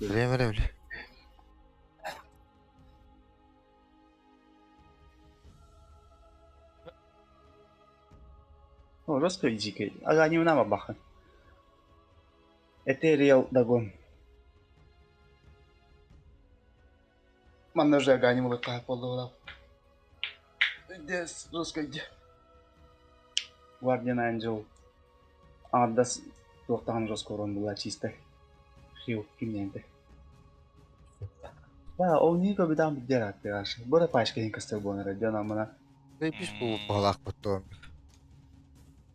Время эрэ О, жестко дикий. Ага, не нам баха. Этериал Дагон. Манна уже Аганим улыкка буолла. Дес, жестко иди. Guardian Angel аҥардас туохтаҕын жестко урон була чисто. Хил кимнээнте. Да, ол не көбүтаан биддер аттыгаш. Бара пачка хин кастел буонара дьон амына. Бэйбис бу баалаахпыт туом.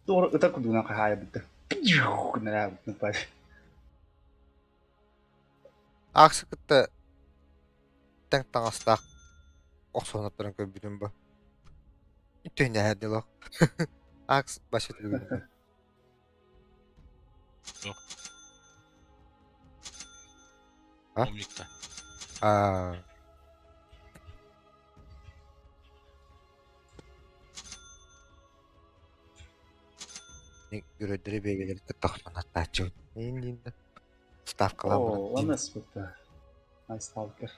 Туор ыта кудуна хаһаайбыт. Гынара пач. Ааксы кытта тэҥ таҥастаах охсуһунаттарын көрбүтүм бу. Түһүнэһэр дылы. Акс башы түгүн. Суох. А? Умникта. А. Гөрөдөрү бэйэлэри тахманаттааччыбыт. Эйин диин да ставкалаан О, баран ладно, спutta. Nice stalker.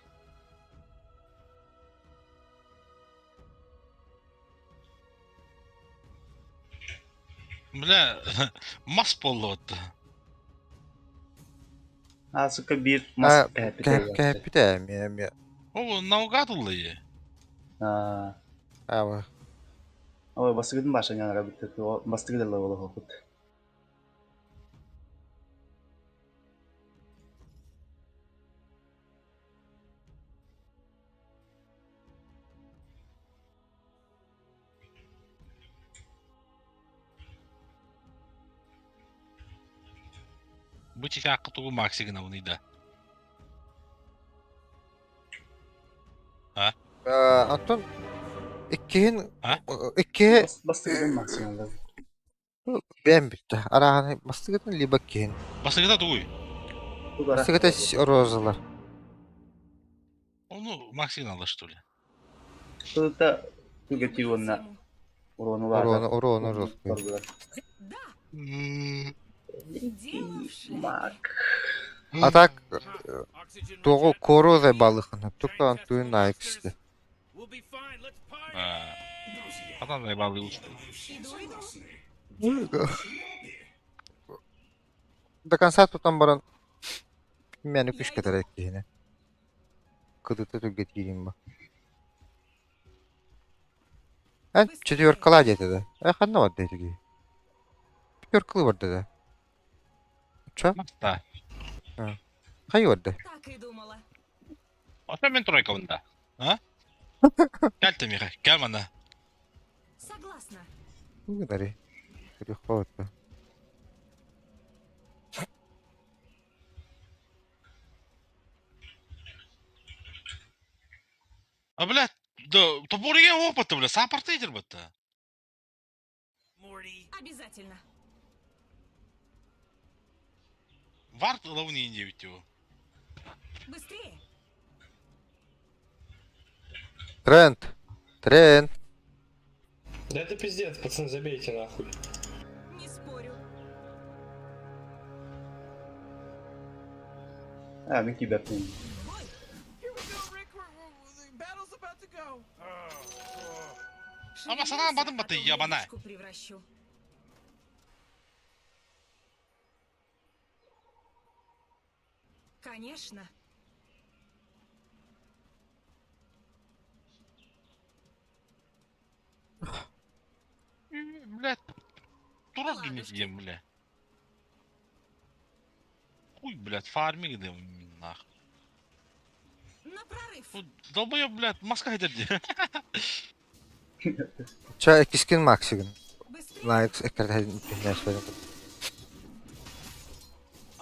Бля, мас буоллубут. А, сука, биир мас кээппитэ. Кээппитэ эмиэ эмиэ. Ол наугад ыллайы. Аа. Аба. Ой, бастыгытын башанян арабытты. Бастыгы да лаволохопут. Бу чичаакка тугу Макси гынабыный да? А? Антон иккиһин А? иккиһи Бастыгытын Максималда. бэйэм бүттэ. Арааһын бастыгытын либо иккиһин. Бастыгыта тугуй? Бастыгыта розалар. Ону Макси гыналар что ли? Тылта түгэтии уонна уруону Уруону уруону Да, дело в шляпе. Мак. А так тугу короза балыхына тука антуин найксты. Хатан балыы уста. Иду, иду. До конца тутан баран мени Я күшкә иду. терек киһини. Кыдыта түргэтиирин ба. Эн четверкалаа диэтэ да. Э ханна барда ити Пятеркалыы барда да. Чё? Маста. Хайы барда? Так и думала. Ата мен тройкабын да. А? Кэл Тэмиха, кэл манна. Согласна. Гынари. Легко это. А, блядь, да, тобориге опыты, бля, саппорт етер бітті. Обязательно. Варт лауни инде его. Быстрее. Тренд. Тренд. Да это пиздец, пацаны, забейте нахуй. Не спорю. А, мен киберпин. Бой. Ама санаан бадым Шевелился, а баты, то в ябана. лягушку превращу. Конечно. Блядь, турар Ладушки. дүние бля. Хуй, блядь, фарминг да нах. На прорыв. Ну, долбоёб, блядь, маска хедерди. Ча кискин максигин. Быстрее. Найкс эккерден түннәс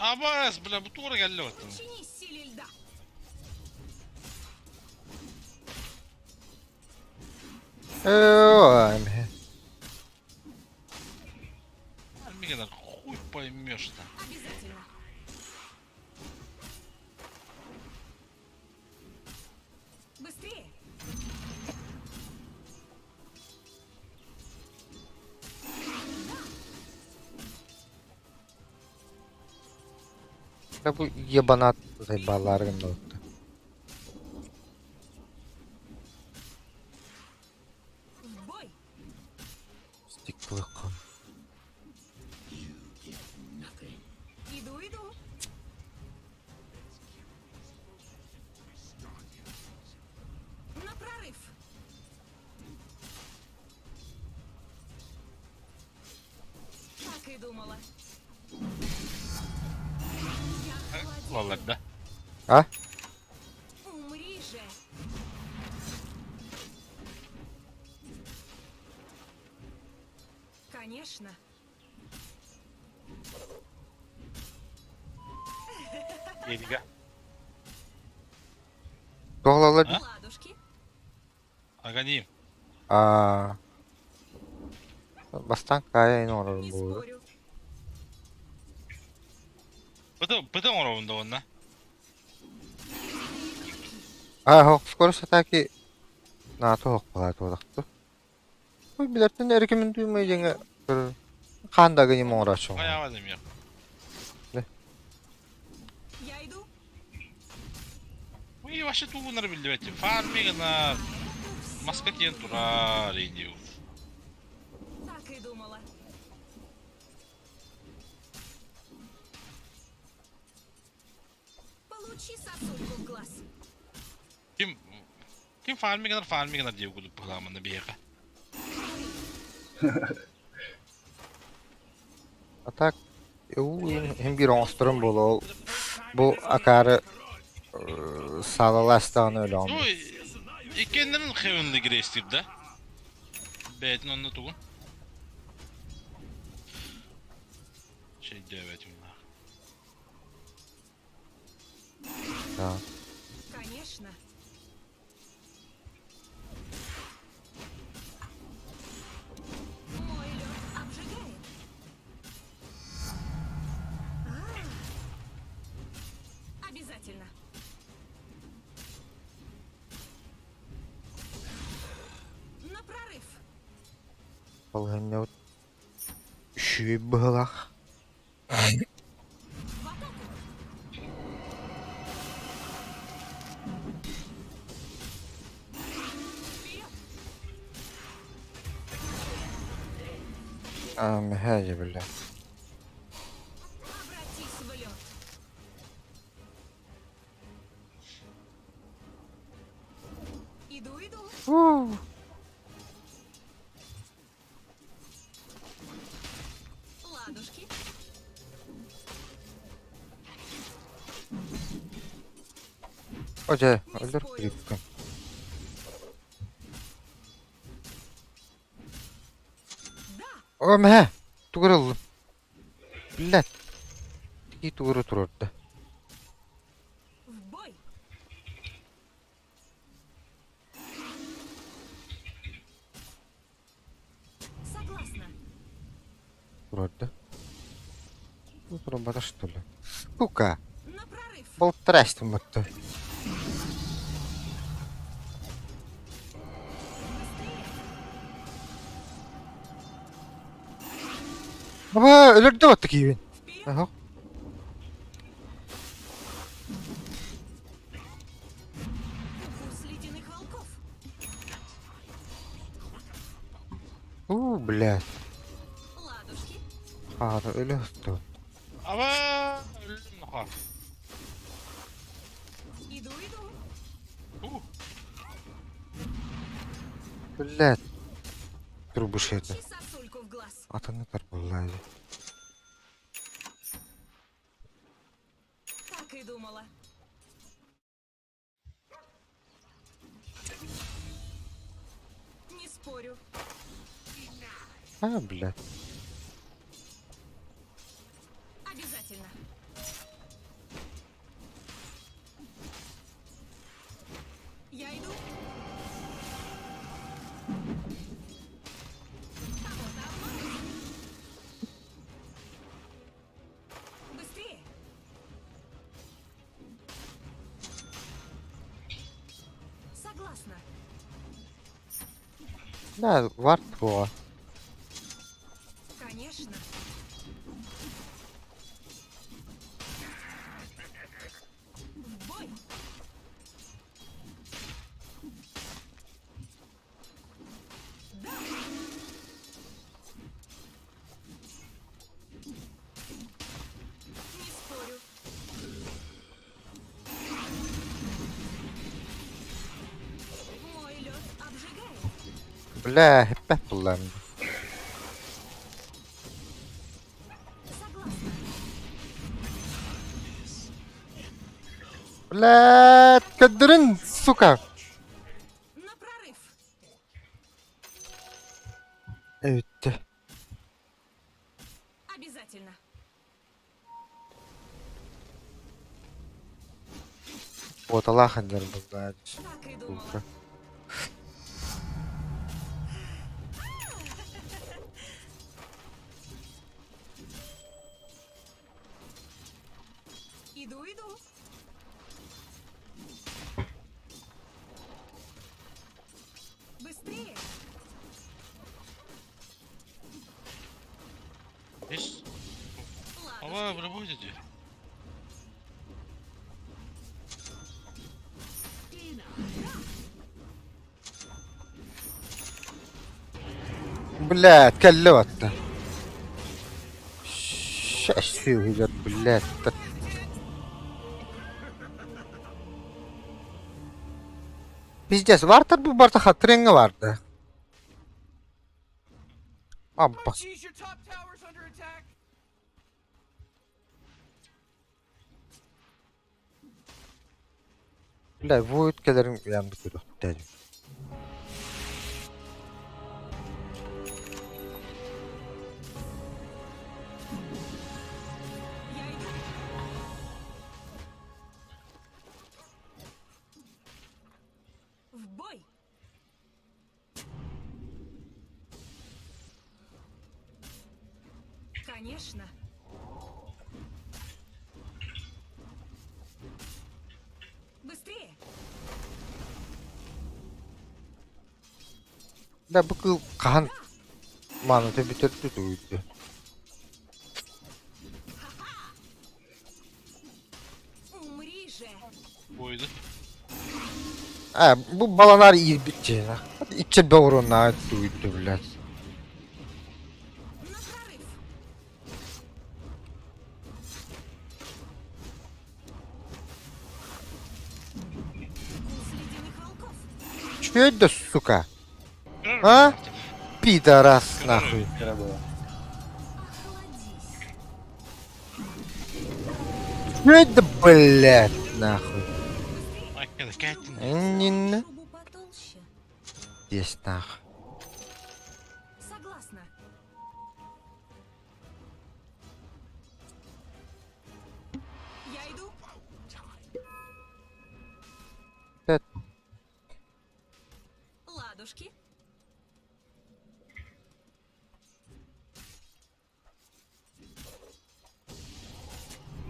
Абас, бля, бу тура келді оттым. Подчинись силе льда. Э, Фарминг хуй поймешь-то. Обязательно. Быстрее. Да бу ебанат зайбаллаары гынныбыт. В бой! Стик кылыккын. Иду, иду. На прорыв! Так и думала. Я холодею. Лалар да. А? Умри же! Конечно. Диэбигэ. Туох А? Ладушки. Аганим. Аа. Бастаан каайа ин оҥорорум Не буолуо. спорю. Быты быты оҥоробун да уонна. Аа, скорость атаки наата оһох буолаат Ой, билэртэн эргимин дүүмэй диэҥҥэ хаан да гыньым оҥорооччу. Хайаабат эмиэ. Я иду. Уй, вообще тугунар биллибэт. Фармигына маска тиэн турар индиу. Так и думала. Получи сосульку в глаз. Ким ким фармигынар фармигынар диэ кудук быһыламанна биһиэхэ. А так им биир оҥосторум буолуо ол бу акаары саалалаастаҕына өлөҕүм. Ну, иккиэннэрин Heavenly Grace да? Бэйэтин онно тугун? Шейдөөбөтүм Да. Конечно. Мой лед обжигает. А. Обязательно. На прорыв. Балаһыанньабыт үчүгэй быһыылаах. В атаку. Вперед! Аа, мэһээ биллэ. Обратись в лед. Иду, иду. Ладушки. О дьэ, Не өлөр спорю. кырыыппын. Да, О, мэһээ! Тугу эрэ ыллым. Блядь. Тикии тугу эрэ туруорда. в бой. Согласна. Туруорда. Ну, туруорбата что ли? Сука! На прорыв. Полтора будто. Быстрее. Аба, өлөрдө вот киибин. Вперед. Аха. Укус ледяных волков. У, блядь. Ладушки. Хаара өлө Аба, өллүм нохоо. Иду, иду. Уу, Блядь. Турбушета. Получи сосульку в глаз. Атаны тарбыллаа. Так и думала. Не спорю. А, блядь. Обязательно. Я иду. Кого-то обмануть. Быстрее. Согласна. Да, вард буолла. Конечно. Бля, хиппэт буллаам. Согласна. Блядь, кадрын, сука. На прорыв. Эвитте. Обязательно. Буоталаах анньар буллаа. Так и думала. Иду, иду. Быстрее. Ис. Ладушки. Ава, бля, будет иди. Блядь, кэллэ батта. Шашсыыгар, блядь. Пиздец, вартер бу барта хатренге барды. Абба. Бля, void кэлэрин уйаан көрүөхтээх. Я иду. В бой. Конечно. Быстрее. Да бу кыл хаһан маната бүтэр түтүгүйдү. Умри же. Бойду. А, бу баланар иирбит Иччэ бөҕүрүнаа түгүйдү, блядь. На прорыв. Укус ледяных волков. Чүөй да, сука? А? Пидорас, нахуй. Вчера было. Охладись. Чүөй да, блядь, нахуй. Айкада кәттин. Иннин. Шубу потолще. Здесь нахуй. Согласна. Я иду. Пять. Ладушки.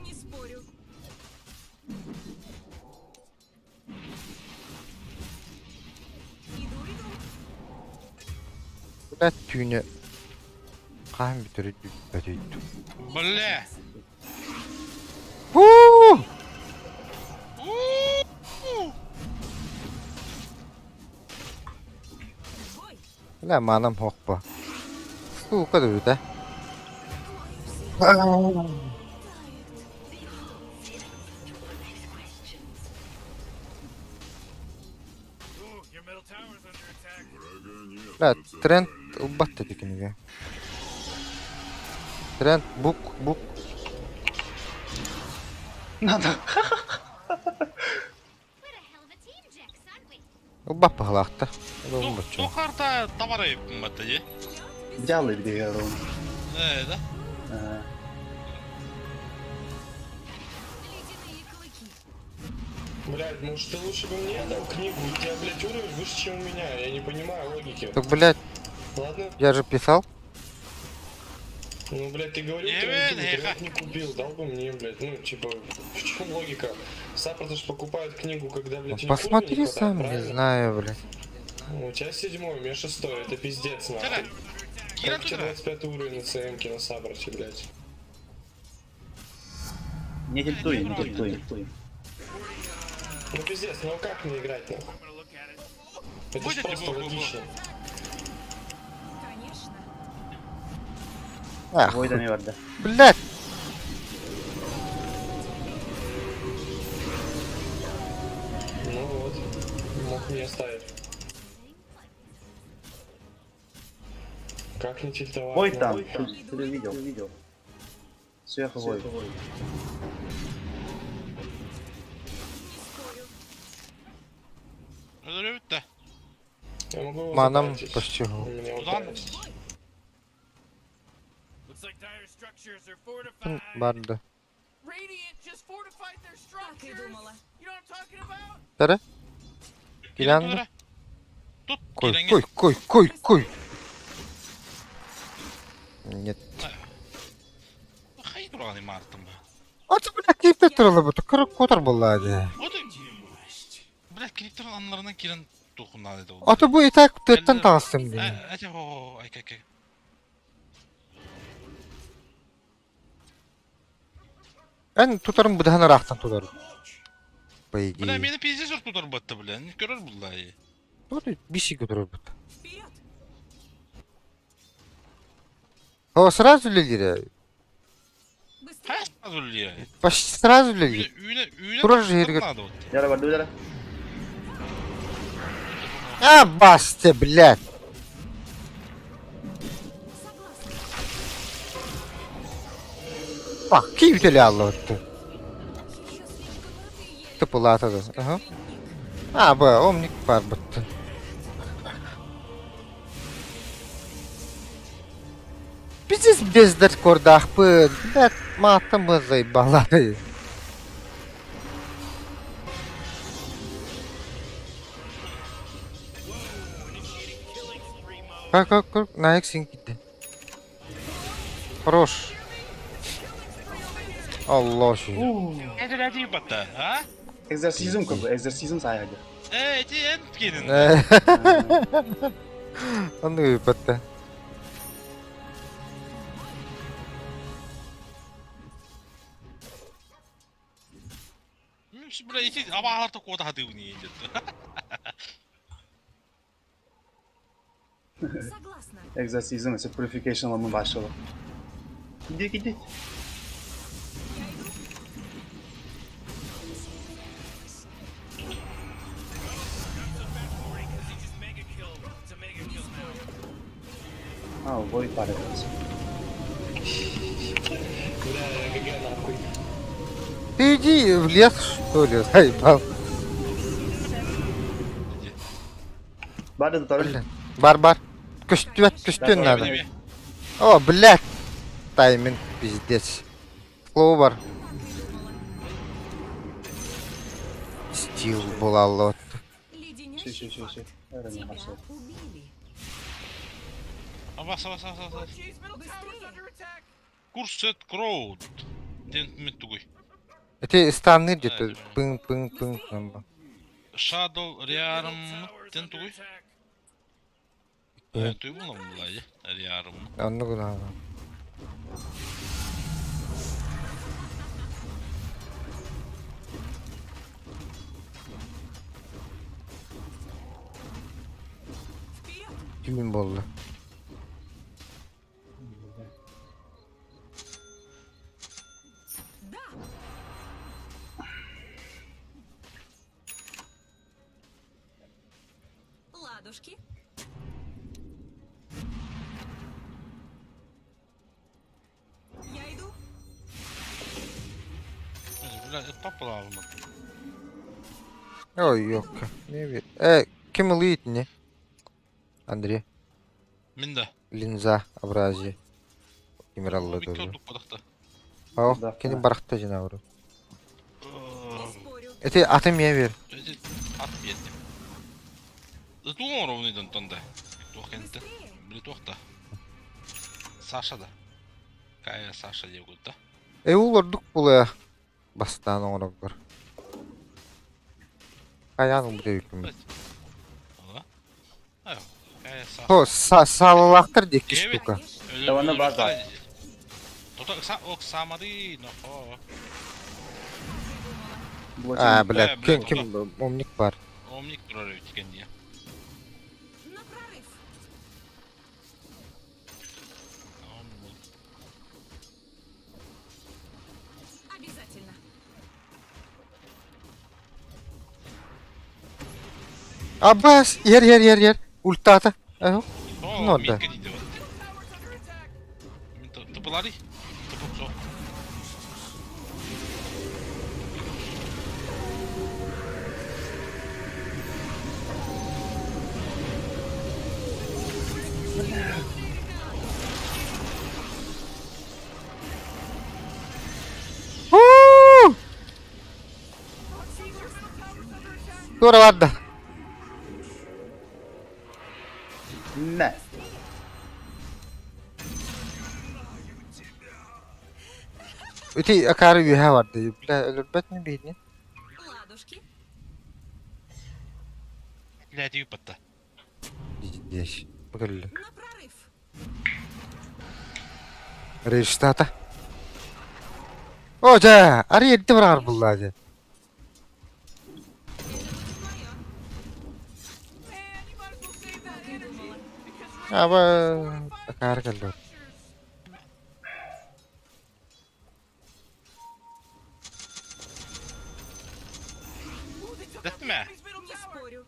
Не спорю. Иду, иду. Блядь, түүнэ хаһан бүтэр бүппэт Бля. Уу! В бой. Бля, манам хохпа. Сука да бүтэ. Твое сердце тает. Бля, тренд убатта дикиниге. Тренд бук бук. Надо. Убап пахлахта. Убаччу. Тохарта тамара ипматта же. Дялы где ровно. Э, да? Ага. Ледяные клыки. Блядь, может ты лучше бы мне дал книгу? У тебя, блядь, уровень выше, чем у меня. Я не понимаю логики. Так, блядь, Ладно? я же писал. Ну, блядь, ты говорил, Не, ты не, книгу, не, ты не купил, дал бы мне, блядь. Ну, типа, в чем логика? Саппорты ж покупают книгу, когда, блядь, у них Посмотри уровня не хватает, сам, не правильно? знаю, блядь. Ну, У тебя седьмой, у меня шестой, это пиздец, нахуй. Чара. Кира Как у тебя тутара. 25 уровень на ЦМке на сабрате, блядь. Не тильтуй, не тильтуй. Ну пиздец, ну а как мне играть нахуй? Это ж Будет просто ли бу- бу- бу? логично. Конечно. Ах, Войда не барда. блядь. Ну вот, мог мне оставить. Как не тильтовать? Ой там, нахуй? ты, ты видел, видел. Сверху вой. Не спорю. Өлөрөбүт да. Я могу его Манам забайтить. почти. У меня Туда? ульта есть. Барды. Так и думала. Тара? Кирен Кирен. тура. Тут Кой, кирен. кой, кой, кой, кой. Нет. Хай тураны мартым. Аты бля клипте туралы бу. Кырык котор буллады. Оду. Бля клиптер анларынан кирен тухуннады да. Аты бу и так төттен тағыстым дии. Эти о ай кай кай. Эн тутарым будахан ыраахтан тутар. По Бля идее. мени пиздец өр тутар батты бля. Не көрөр буллай. Вот биши көтөрөр бут. Вперед! О, сразу лидере. Быстрее! Хас азулия. Почти сразу лидере. Үйне үйне Турар же жерге. Яра барды яра. А, басте, блядь. Согласна. Bak, kim tele aldı. Еще слишком рты ели. Тыпылатады. Ага. Ледник. А, б, омник бар бытты. Пиздец бездер кордахпы. Блядь, матым заебалады. Как, как, как, на эксин gitti. Хорош. Allah şükür. Эти эти батты, а? Экзорсизм как бы, экзорсизм саяды. Э, эти эн кирен. Onu bitti. Бля эти абаалар кода хадыбны деді. Согласна. Экзорсизм, это purification ламын başladı. Gidiyor gidiyor. Я иду. Не спорю. А, вой парится. Бля, я ГГ нахуй. Ты иди в лес, что ли, заебал. Барды да тары. Блин. Бар, бар. Көстүбэт, көстүөн Да, надо. О, блядь. Тайминг, пиздец. Слово бар. Стил была лот. Леденящий Щи, щи, щи, щи. факт. Яра не Тебя başladı. убили. Абас абас абас абас. Быстрее! Курсет Кроуд. Ден мен тугуй. Это станны где-то. Пын, пын, пын. пын. Shadow Realm ден тугуй. Э. Туй буна булай. Realm. Онны гына. Вперед! Кимин болды. Да! Ладушки. Я иду. Бля, папа Ой, ёпка. Не вер. Э, ким ылыйт не? Андрей. Мен да. Линза абрази. Кимираллы Бик тоже. тук падахта. Ау, Да. кени барахта жинавру. Не спорю. Эти атым я вер. Эти ат бердим. Тугун ровныйдан тонда. Тух кенте. Быстрее! Били туохта. Саша да. Кая Саша деп да. Э, улордук була. Бастан оңороггор. Каян бу дөйкүм. Ала. Кая Саша. Хо, са салалактыр декки Девять. штука. Конечно. Да, она база. Тота ок самары нохо. А, Бля, блядь, ким бля, ким умник бар. Омник турар өткен дия. На прорыв! Обязательно. Абас, ер ер ер ер. Ультата. Ага. Ну да. Ну да. Буларый. Тупук суох. Уу! Туора барда. Мэ. Ити акаары үөһэ барда. Бля, өлөрбөт ми биһини? Ладушки. Блядь, юпатта. Пиздец. Бу кэллэ. На прорыв. Рейштата. О, дьэ, арый эрдэ быраҕар буллаа дьэ. Так и думала. Аба, акаары кэллэ. Дэттим ээ. Не спорю.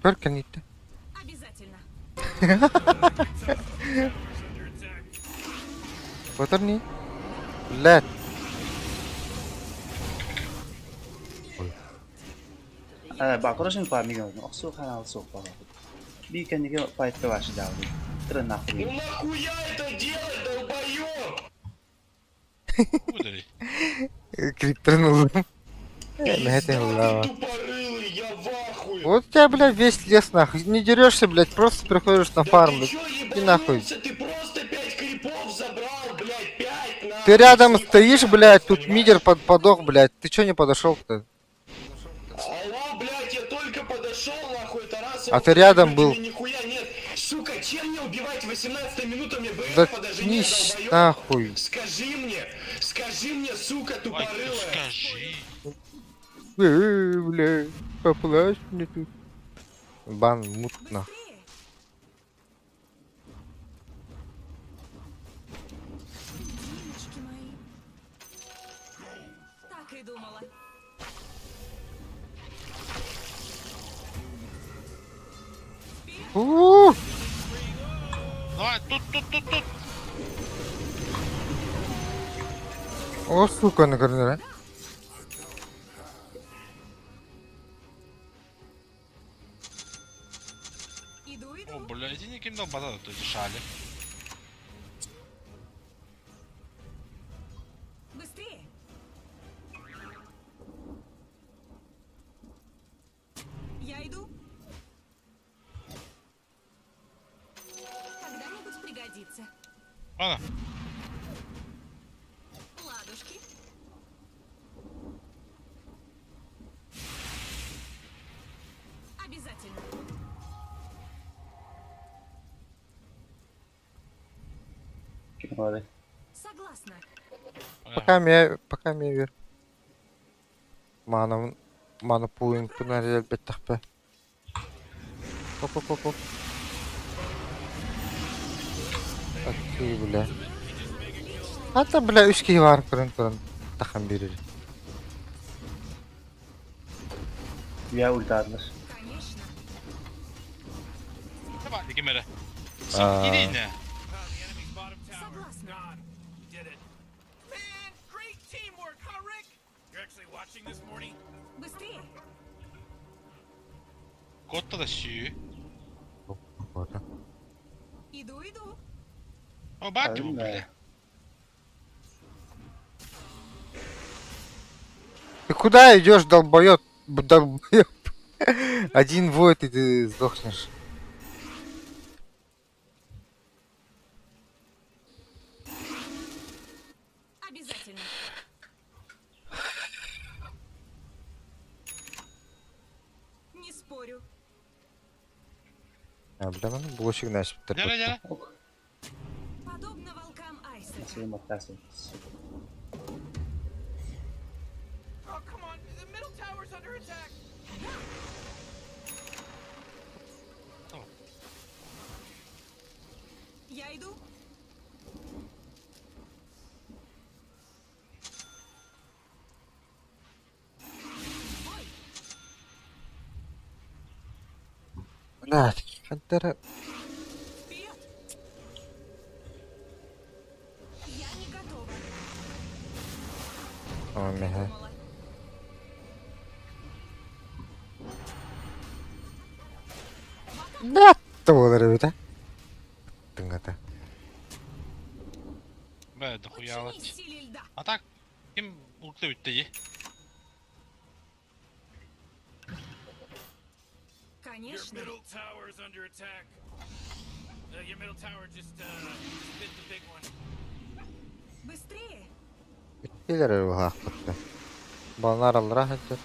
Көр кэнниттэн. Обязательно. Батар не? Блядь. Бакурашин фармига охсу канал суох баҕа. Биир кэнники файтка вообще дьаабы. Тыры нахуй. Ну нахуя это делать, долбоёб? Ударый. Криптерин ыллым. Пизда Мэхэтин ты ыллаба. тупорылый, я в ахуе. Вот у тебя, блядь, весь лес нахуй. Не дерешься, блядь, просто приходишь на Да фарм, ты блядь. чё Иди нахуй. ебанулся? Ты просто 5 крипов забрал, блядь, 5 нахуй. Ты рядом Нихуя, стоишь, блядь, тут понимаешь? мидер подох, блядь. Ты чё не подошел-то? Алло, блядь, я только подошел, нахуй, Тарас. А ты рядом был. Нихуя нет. Сука, чем мне убивать 18 минута, мне БФ даже нет, Заткнись долбоёб. нахуй. Скажи мне, сука Ой, тупорылая. скажи. Бля, поплачь мне тут. Бан мут нахуй. Быстрее. Девочки мои. Так и думала. У-у-у. Давай, тут, тут, тут, тут. О, сука, на көрүнэр. Иду, О, иду. бля, иди никем дал базар, то есть шали. Быстрее. Я иду. Когда-нибудь пригодится. Ладно. Ладушки. Обязательно. Ким Согласна. Пока мне вер. Мана, мана пуин пунарел беттахпе. Оп, оп, оп, оп. Аты, бля. Ата, бля, үс киһи баар көрөн туран тахан биэрэр. Я ультаадылар. Конечно. Давай, ким эрэ. А. Ирина. Согласна. Man, great teamwork, huh, Rick? You're actually watching this, Morty? Быстрее. Котта да сүү. Иду, иду. О, баки, бля. Ты куда идешь, долбоёб? Долбоёб. Один воет, и ты сдохнешь. Обязательно. Не спорю. А, бля, маны булочек начал. Дьэ, дьэ. Ок. Подобно волкам Айсека. Nasıl makas. Oh, come on. The middle tower's under attack. Я иду. Ой, Блядь, хантера. Так и Меhe. думала. Да буолар эбит ээ. Тыҥата. Бля, дохуя Подчинись силе льда. А так, ким урукта бүттэ дии. Your Конечно. middle tower's under attack. Your middle tower just bit the big one. Быстрее. Бүттүлэр эрэ быһаахпытта. Балнар аллара сылдьар.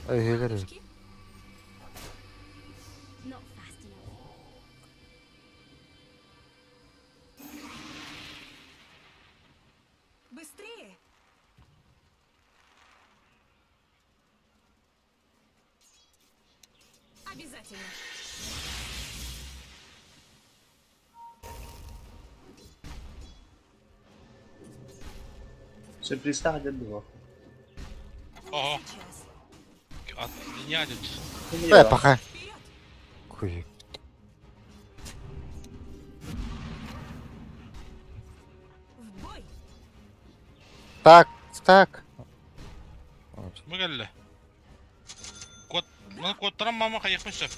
Өйүлэр Ладушки. Not fast enough. Быстрее. Обязательно. Сюрпризтаах дьон дуо? Не Ого. сейчас. Нядет. Э, пока. Вперед! Хуй. В бой! Так, так. Бу кэллэ. Кот, маны куоттаран мама хайыахпын сөп.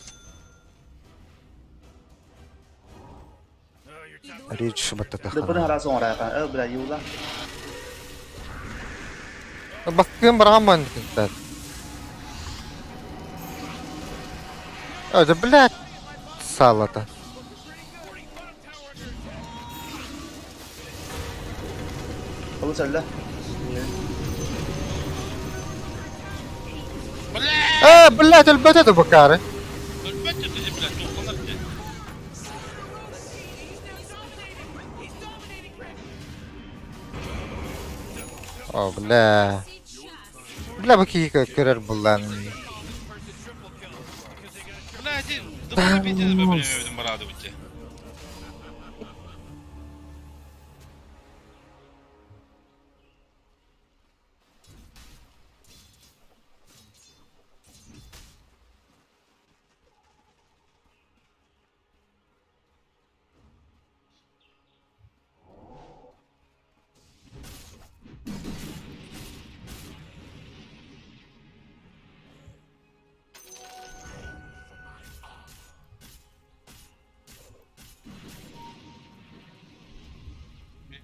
Oh, your top Иду. Рич Дыппын баттатахана. араас оҥораатаан, э, бля, юла. Бастыгын бараҕан киттат. Это, блядь, салата. Олус өллө. Бля! Э, блядь, өлбөтө да бакары. Өлбөт дии, блядь, туохтанар дии. О, бля. Сейчас! Бля, бу киһи көрөр буллан. Бля, ити дыппын битэ бэбэлэмэбитин бараады битэ.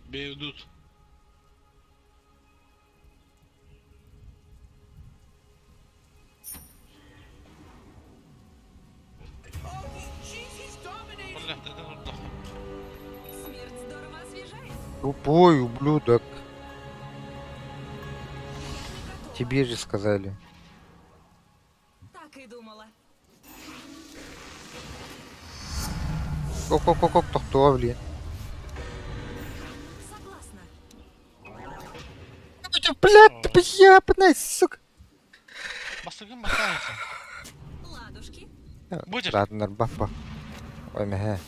Бейдут. Oh, jeez, he's dominating. Бля, это урдах. Смерть здорово освежает. Тупой ублюдок. Я не готова. Тебе же сказали. Так и думала. Кок-кок-кок, тохтуа, блин. Согласна. Блядь, ты ебаная, сука. Бастыгын бастаайын. Ладушки. Будешь? Ладно, бапа. Ой, меhe.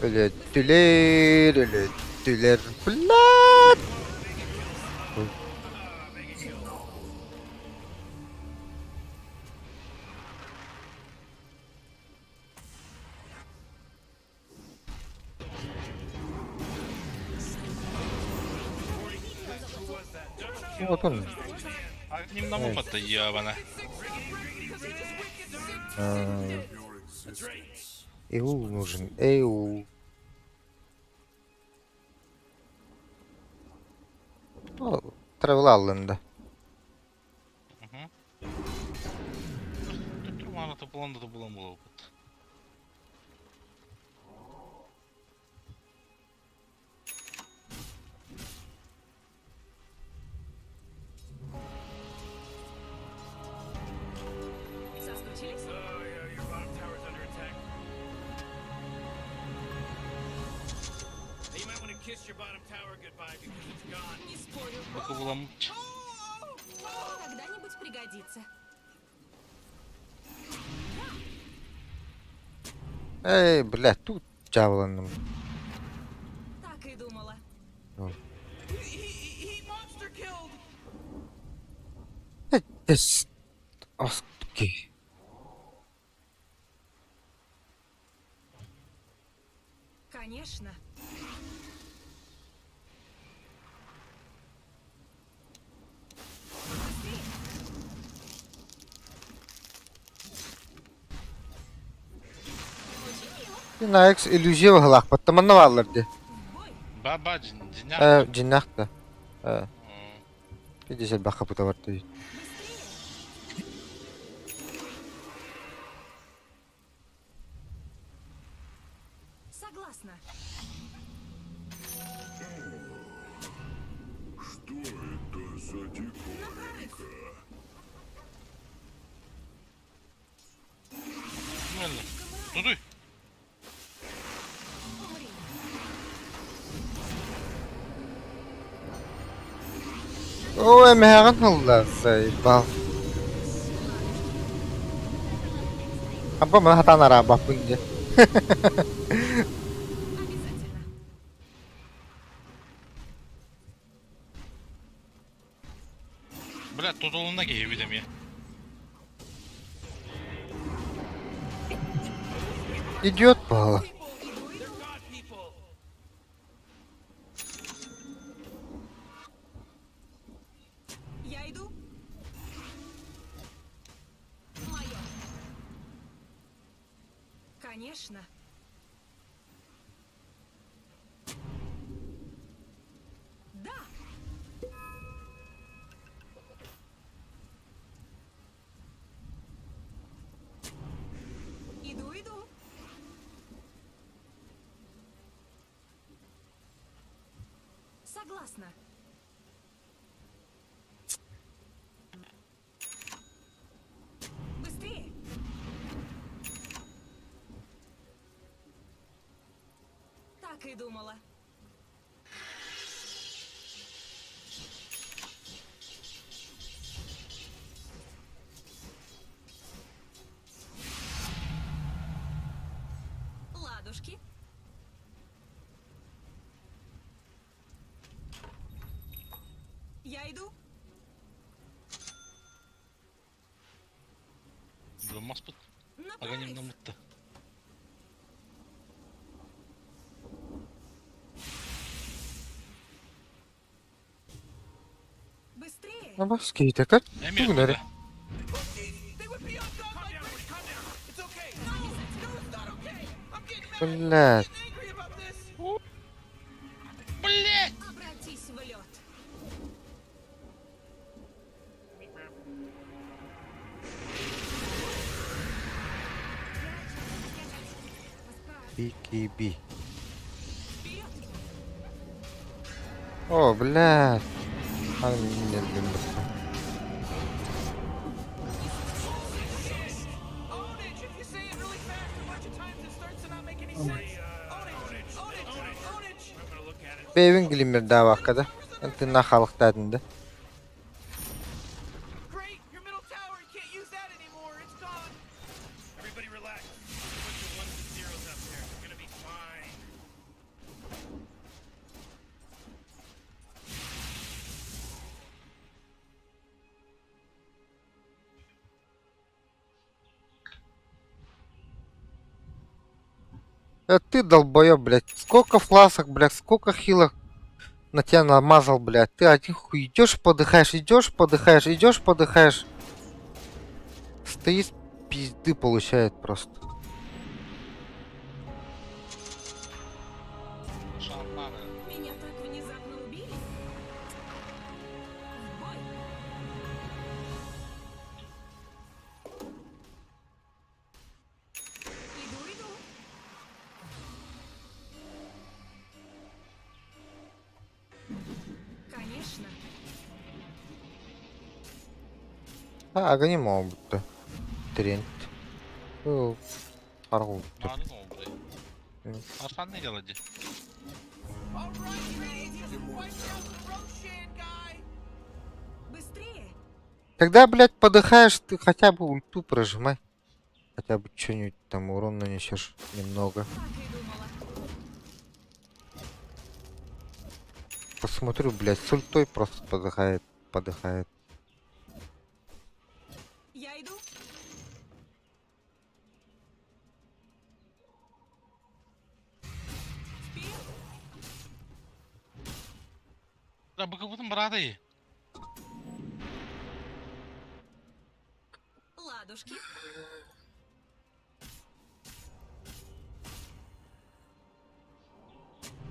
Өлөттүлэр, өлөттүлэр, блядь. Ой. Отон. Ним патта ебана. Эул нужен, Эул. Travel аллында. Турмана топулан да топулан буолбут. Соскучились? Oh, yeah, your bottom tower's under attack. Hey, you might want to kiss your bottom tower goodbye because it's gone. Не спорю. Бака буламыт. Когда-нибудь пригодится. Эй, блядь, тут дьаабыланным. Так и думала. He monster killed. Эс. Оски. Конечно. Наекс иллюзия быһылаахпыт. Манна бааллар дии. Ба ба дьиннээх. Э, дьиннээх да. Э, Пиздец элбэх хапыта бар дии. Согласна. Что это за диковинка? Тутуй. Умри. Оо, эмэһэҕин ылла, заебал. Аппа маны хатаан араабаппын дии. Обязательно. Бля, тутулунна киһи эбит эмиэ. Идиот буолла. Я иду. Мое. Конечно. Да. Иду, иду. Согласна. Быстрее. Так и думала. Ладушки. Я иду. Булмаспыт. На Аганимнан прорыв. мытты. Быстрее. Абас киһитэ Эмиэ Тугунары. They would be undone Calm like down, this. calm down. It's okay. No, no, it's not okay. I'm getting mad. Блядь. I'm getting angry about this. Блять! Обратись в лед. BKB. Вперед! О, блядь. Аны мин өлдүм быстро. Ownage. If you say it really fast a bunch of times, it starts to not make any sense. Ownage. Ownage. Ownage. I'm gonna look at it. Бэйбин гилиммердаабакка да. Эн халыктаатын да. Great. Your middle tower. You can't use that anymore. It's gone. Everybody relax. There's a bunch of ones and zeros up there. We're gonna be fine. Э, ты долбоёб, блядь. Сколько фласок, блядь, сколько хилок на тебя намазал, блядь. Ты один хуй идешь, подыхаешь, идешь, подыхаешь, идешь, подыхаешь. Стоит пизды получает просто. Шампана. Меня так внезапно убили. В бой. Иду, иду. Конечно. А, аганим будто. Тренд. Был. Аргул. Надо oldu. Arsan ne geldi? All right, Radiant just wiped out the Roshan guy. Быстрее. Когда, блядь, подыхаешь, ты хотя бы ульту прожимай. Хотя бы что-нибудь там урон нанесешь немного. Так и думала. Посмотрю, блядь, с ультой просто подыхает, подыхает. Я иду. Вперед. Да быкыбытын братый. Ладушки.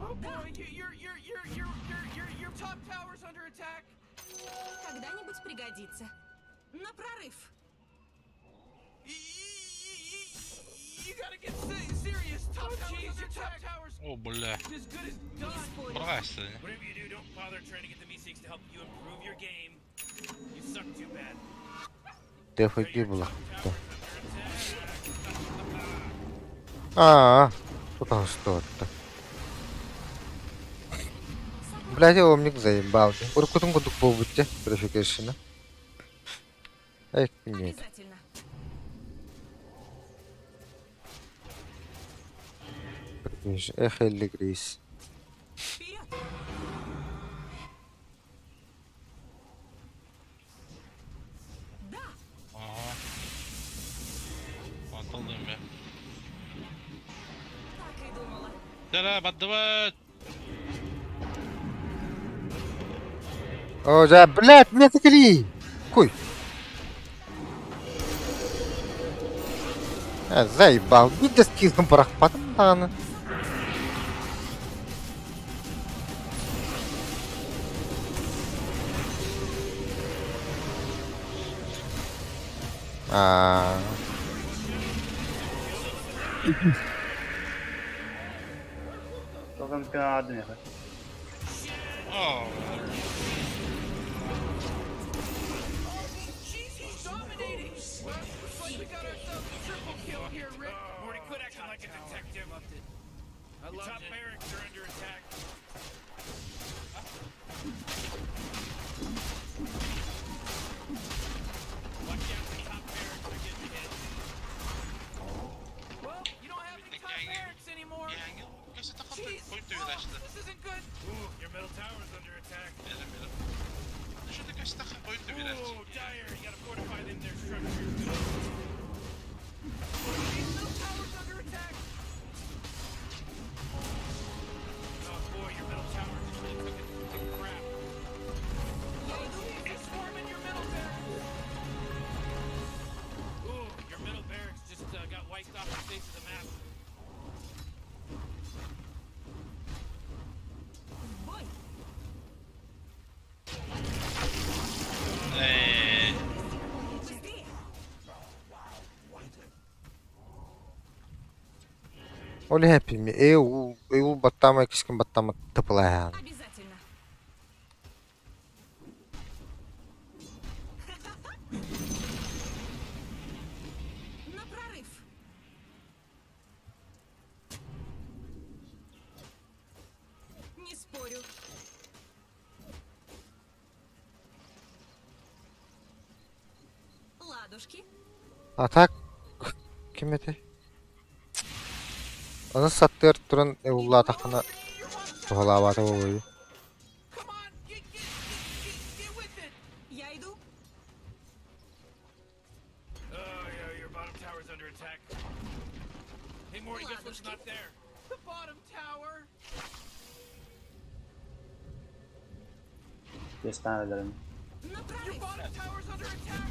Oh boy, your your your your your your your top tower's under attack. Когда-нибудь пригодится. На прорыв. You gotta get serious. Top tower's under attack. Top tower's О, бля. as good as done. Бырайсы. Whatever you do, don't bother trying to get the Meeseeks to help you improve your game. You suck too bad. Дефайдыы булахта. Аа, тутаһыстуотта. Блядь, омник заебал. Уруккутун курдук буолбут дьэ, префекершина. Эй, нет. Обязательно. Эх, Элли Грейс. Вперед! Да! Аһа. Онтон дым Так и думала. Дара, бардыбыт! О, да, блядь, меня текли! Куй. Э, заебал. Биир да скилбын бырахпатым даҕаны. Аа. Тоҕо эмит аадым яха. О, Jeez, he's dominating. Well, looks like we got ourselves a triple kill here, Rick. Morty, quit acting like a detective. Loved it. I Your loved top it. barracks are under attack. Watch out, the top barracks are getting hit. Well, you don't have any top barracks anymore. Jeez, oh, this isn't good. Ooh, your middle tower's under attack. Ooh, Dire, you gotta fortify them their structures. Jeez, middle tower's under attack. Oh boy, your middle tower just really took a, took a crap. Я иду. They're swarming your middle barracks. Ooh, your middle barracks just got wiped off the face of the map. В бой! Ээ, Быстрее! Ол иһин эппим, ээ уу баттаама кискин баттаама тыпылаһаан. Обязательно. На прорыв! Не спорю. Ладушки. А так ким этэй? Ону саттыар туран уллаатаххына туһалаабата буолуо. Come on, get get get get get with it. Я иду. Oh yeah, your bottom tower's under attack. Hey Morty, guess what's not there? The bottom tower. Destane ederim. На Your прорыв! bottom tower's under attack.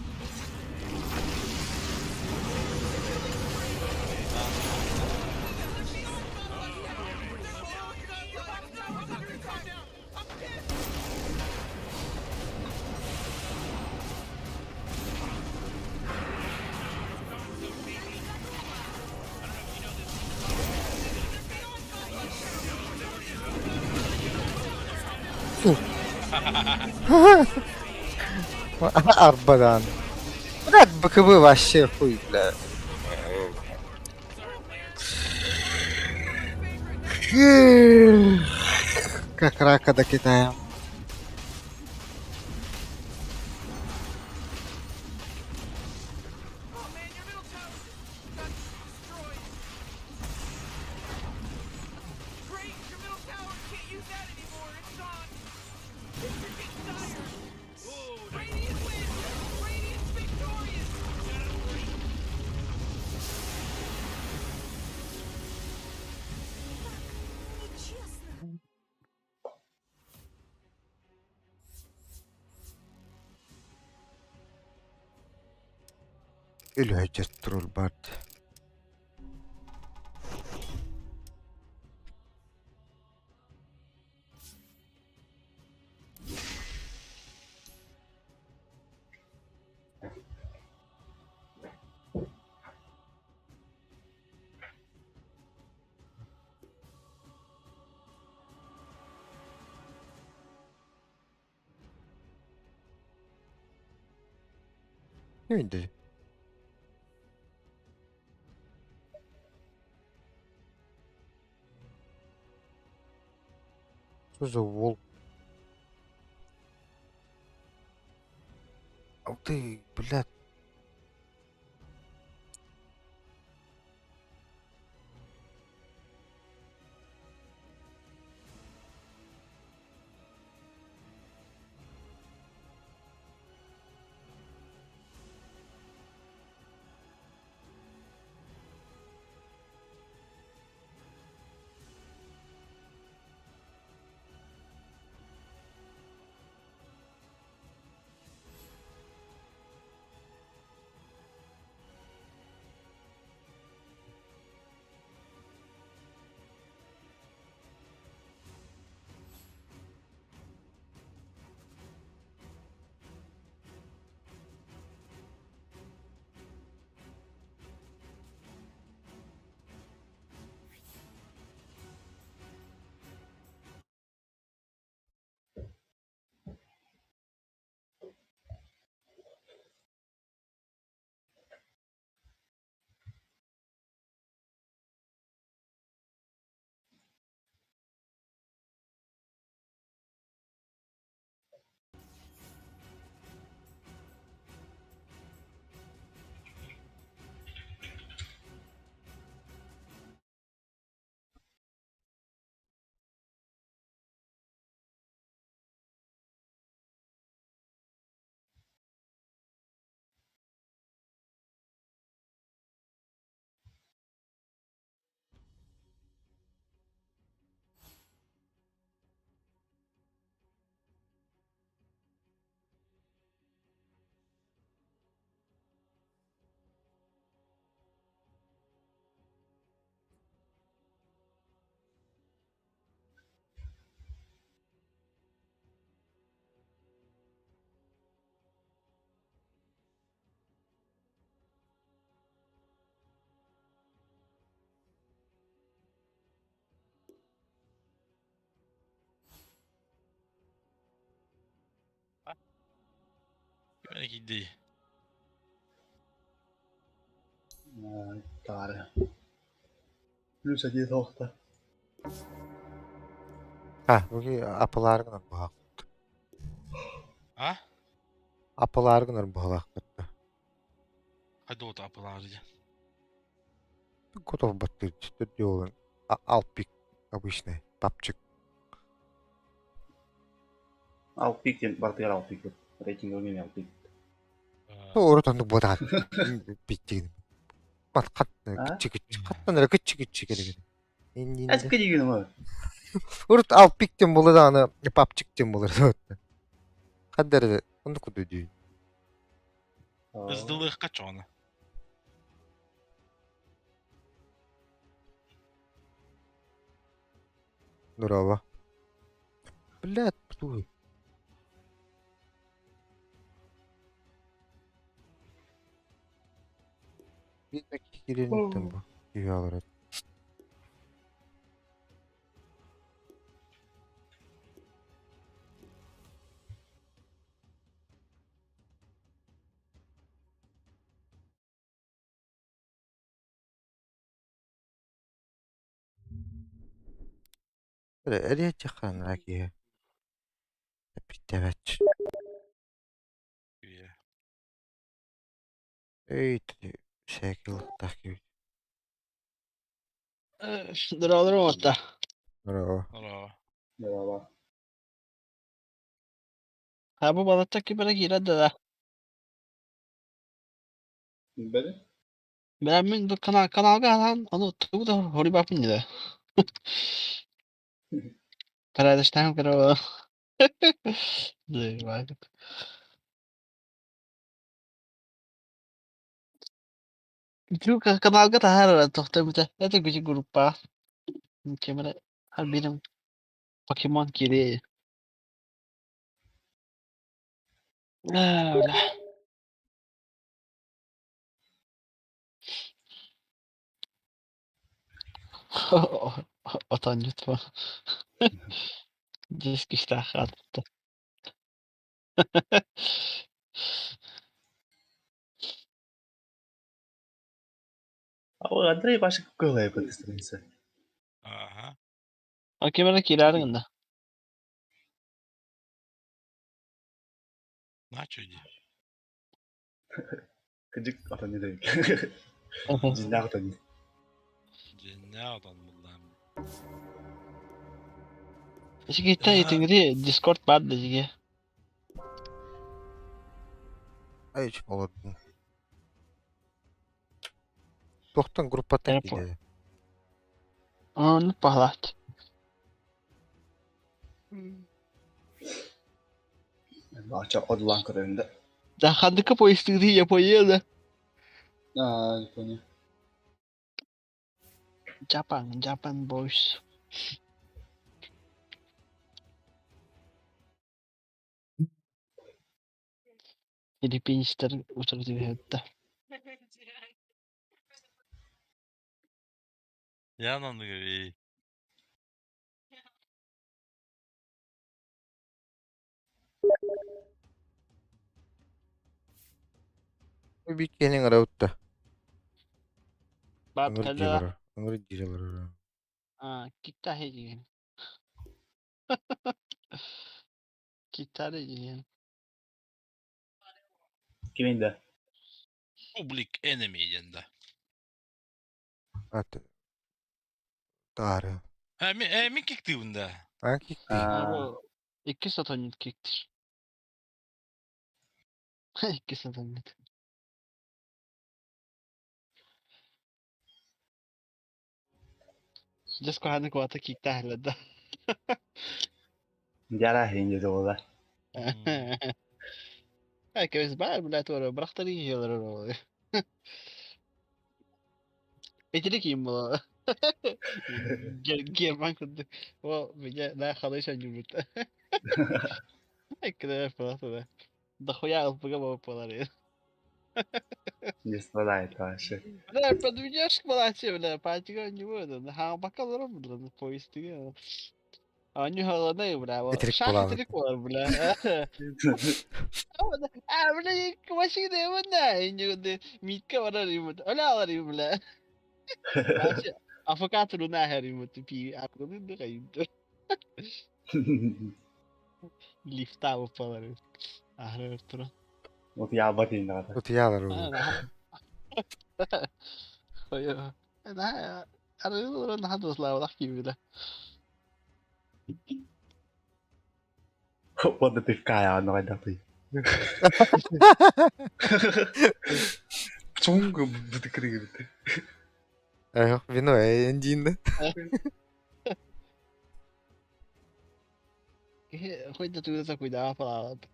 Your bottom tower's under attack. I'm pissed. Арбадан. Блядь, БКБ вообще хуй, бля. Как рака до Китая. Oh man, your middle tower just got destroyed. Great, your middle tower can't use that anymore. It's gone. Things are getting dire. Radiant wins. Radiant's victorious. Нечестно. Үлүһэдьэр турул бард. Киминди? Что за волк? А ты, блядь. Ким кийдий? Таары. Плюс один тоқта. А, бу апылаар гынар быһах. А? Апылаар гынар быһалаах. Хайда апылаар дьэ. Готов баттыр делан. Алпик обычный папчик. Алпик диэн бартыгар алпик. Рейтинг өлген алпик. Урут оннук буотаҕа биттигин. Мат хат киччи киччи хаттан эрэ киччи киччи керек. Эспе деген ма. Урут алпик диэн буолла даҕаны папчик диэн буолар. Хаддар оннук курдук дии. Ыздылыахха чоҕуна. Здорово. Блядь, туй. Bir dakika girelim bu. İyi olarak. Эрийэ хааннара киһи эппиттээбэт. Эй, сээкил киһи. Здорово, Здорово. Здорово. Здорово. Ha bu балаттак кибere киирэр да. Бери? Мен бу канал каналга алан ону тугу да хорибапын диде. Порядочно короче. Заебать. Каналга таһаар тохтомута. Это күчү группа. Кемере har benim Pokemon кири. Бля. Отонньутва. Дьиэс киһилээх хаалбыта. Ой, Андрей Пашик кылай быстро. Ага. А ким эрэ киирээри гынна. Начо дии. Кыдьык отон дии. Дьиннээх отон. Дьиннээх отон буллаам. Исигиттэ итиҥри Дискорд баар да дьигэ. Ай олордум. Туохтан группаттан киирдэ? Ону паһалаат. Бача одлан көрөйүн да. Да хандыка поездыгы Япония да. А, Япония. Japan, Japan boys. Филиппинецтэр утары түһэттэ. Я оннугар Биир киһини ыҥырабыт да. Баап Ыҥыр кэллэ дьиэлэр ыҥыр дьиэлэр киттаһи диэн. Киттари диэн. Кимин да? Public Enemy диэн да. Ат таары. Э, мин, э, мин киктыыбын да. А киктии. А, Иккис отонньут киктир. Иккис отонньут. Дьэс куһааны куота киктаһылар да. Дьара иһин дьэ буолла. Кэбис баар, блядь, туора бырахтарыы иһиэлэр оруолу. Итини киим буолла. Герман курдук. О, меня на халыш анньыбыт. Эккирэ просто дохуя ылпыга буолар. Не страдает вообще. Бля, подведешь к балаче, бля, пачка не буду. Ха, пока лором, бля, поезд. Аню холодный, бля, Итирик шах буолаабыт. итирик буолар, бля. А, бля, машина бля, митка барар юм, оля алар юм, бля. Афокатор нахер юм, тупи, арганы дыхайым. Лифта упалар. Ахрар тура. Вот я об этом надо. Утуйаалар уу. Хойо. На, арыыларын хадыслаабылах киибилэ. Вот да пивка я на ты. Чунгу бутыкрыгы. Э, вино эндин да. Хоть да туда куйдаа палаабыт.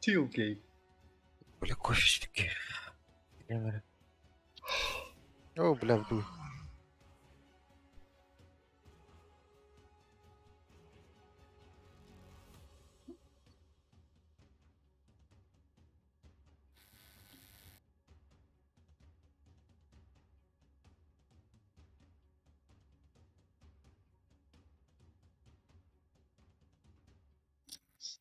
Тилкей. Бля, кофе таки. О, бля, вдуй.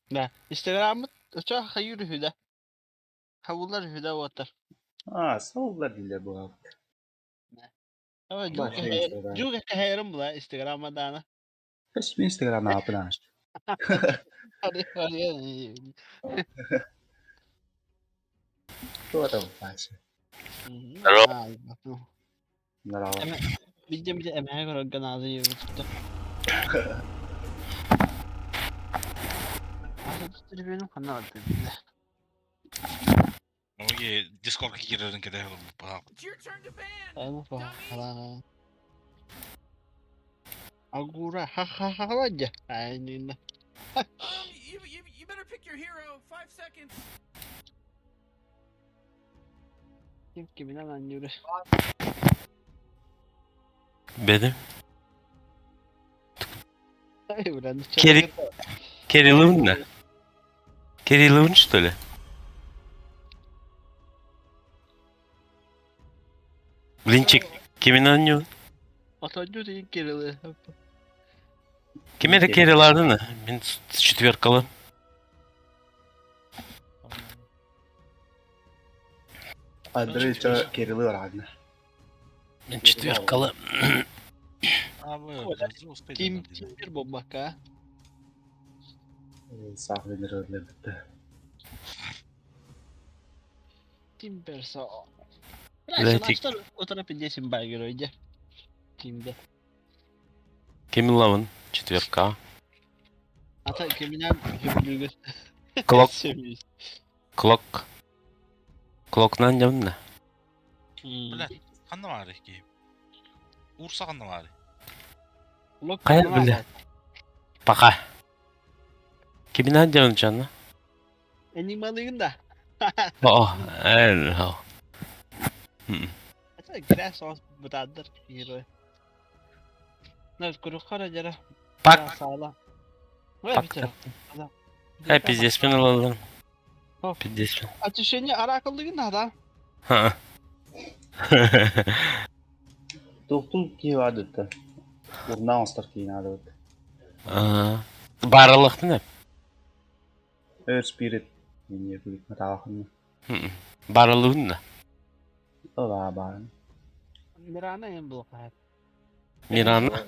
Да, Инстаграммыт очо хайыр үһү да. Хабыллар үһү да уоттар. А, соллар дилер bu. Ama Баар Instagram. жууга кэһэрим була Инстаграмма даана. Hiç mi Instagram ne yapın aç? Doğru başı. Merhaba. Видим где эмэһэ көрөргө наада диэбит. Трибүнүм ханна барда Оге, Discordка киирэрин кэтэһэ олорбуппут. It's your turn to ban. Аймах баҕалаах. Агура ха-ха-ха Айнина. You, you, you better pick your hero. 5 seconds. Ким киминэн анньыыры. Benim. Ай, бля, ну Керик. Керри Левин да? Керри Левин, что ли? Блинчик, kimin oynuyor? Отонньуу деген Кирилл. Ким эрэ Керри Мин четверкалы. Андрей ча Кириллы барагна. Мен четверкалы. Абы, Ким кимдир бомбака. Саах бенер бітті. Тимбер со. Бля, Бля, утра 50 багер иди. Тимбер. Ким лавын? Четверка. Ата киминен хөбүлүгү. Клок. Клок. Клокнан жамна. Бля, ханна баар киһи. Урса ханна баар. Хайа, бля. Пока. Киминен жамын жана? Энималыгын да. О, эл. Ата грас ос бутадыр герой. На курухара жара. Пак. Сала. Пак. Э, пиздец мен алалым. Пиздец. Ачышыны аракылдыгын да. Ха. Тухтул киһи баар Урнаан оҥостор киһи наада Барылыктын эп. Earth Spirit не матаахын. Барылыгын да. Ола баар. Мирана эм булха. Мирана.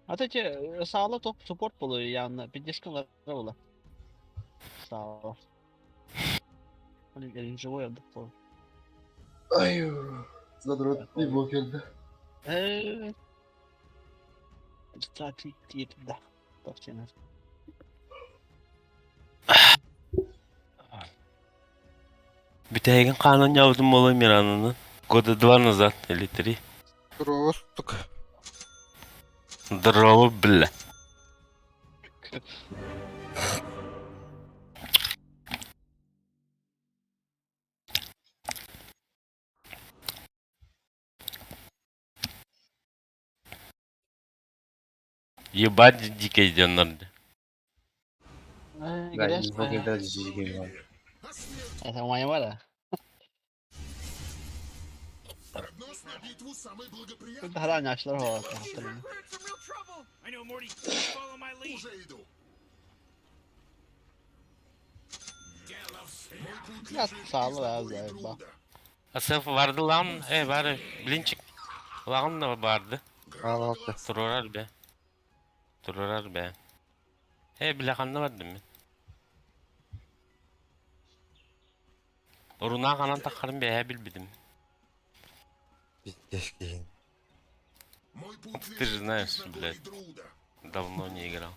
Ата че саала топ суппорт болу яны пиздец була. Саала. Они живой отдых. Ай, задрот не бокелді. 30 да. Товчина. Бүтәген канун явдым болу Мирананы. Года два назад или три. Здорово, сука. Здорово, бля. Ебать дикий дьоннор. Это моя воля. Прогноз на битву самый благоприятный. Daha yaşlar var. We're in some real trouble. I know, Morty. Follow my lead. Уже иду. Ya sağlı ver bak. Asaf vardı lan. E var. Блинчик. Lağım da vardı. Al altı. Tururar be. Tururar be. E bile kandı vardı mı? Runa kanan takarım be bilmedim. Пиздец киһин. Мой путь Ты же лежит знаешь, через блядь. Нагорье Друда. Давно не играл.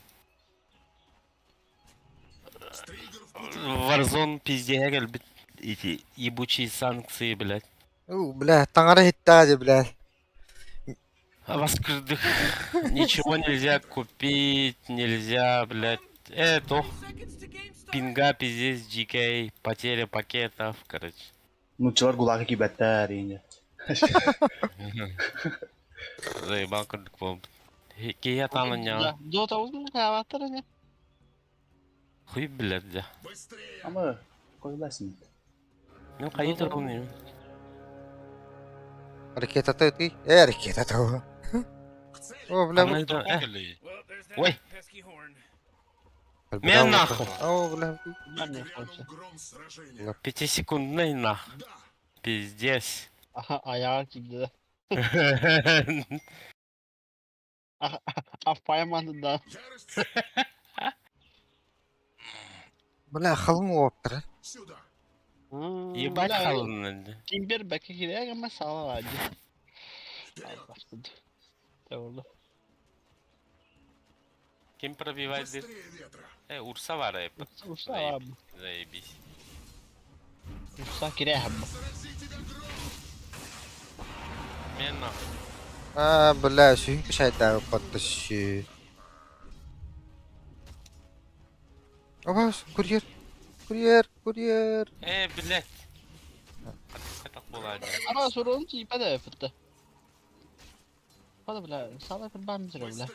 Стригер в пути. Warzone пиздеге келбит. Эти ебучие санкции, блядь. У, бля, таҥара иһиттэҕэ бля. А вас кырдых. Ничего нельзя купить, нельзя, блядь. Это Seconds to game start. пинга, пиздец, GK, потеря пакетов, короче. Нучалар гулага кибәттәр инде. Заебал кырдык болду. Кия таныня. Dota uzun kahvaltı ne? Хуй, блядь, да. Быстрее! Ama koyulасың. Мен кайы тургун Ракета ты. Э, ракета того. К цели! О, бля. Ана- Дракон келли. Well, there's that Ой. pesky horn. Мен нахуй. О, бля. Ben ne Грянул yapacağım? гром сражения. Пятисекундный нах. Да! Пиздец. Aha ayağı girdi. Afayamadı da. Ярость Бля, халым оптыр. сюда! Ебать халын. Kimber belki girer ama sağlam vardı. Вперед! Doğru. Ким пробивает дыр? Быстрее ветра! Э, Урса var hep. Usta abi. Заебись. Usta girer ama. Срази тебя гром! Мен нахуй. А, бля, сүйін шайда подтащи. Оба, курьер. Курьер, курьер. Э, блядь. Это была Ama sorun ki ben de fıttı. Hadi bile sağlam bir ben bile bile.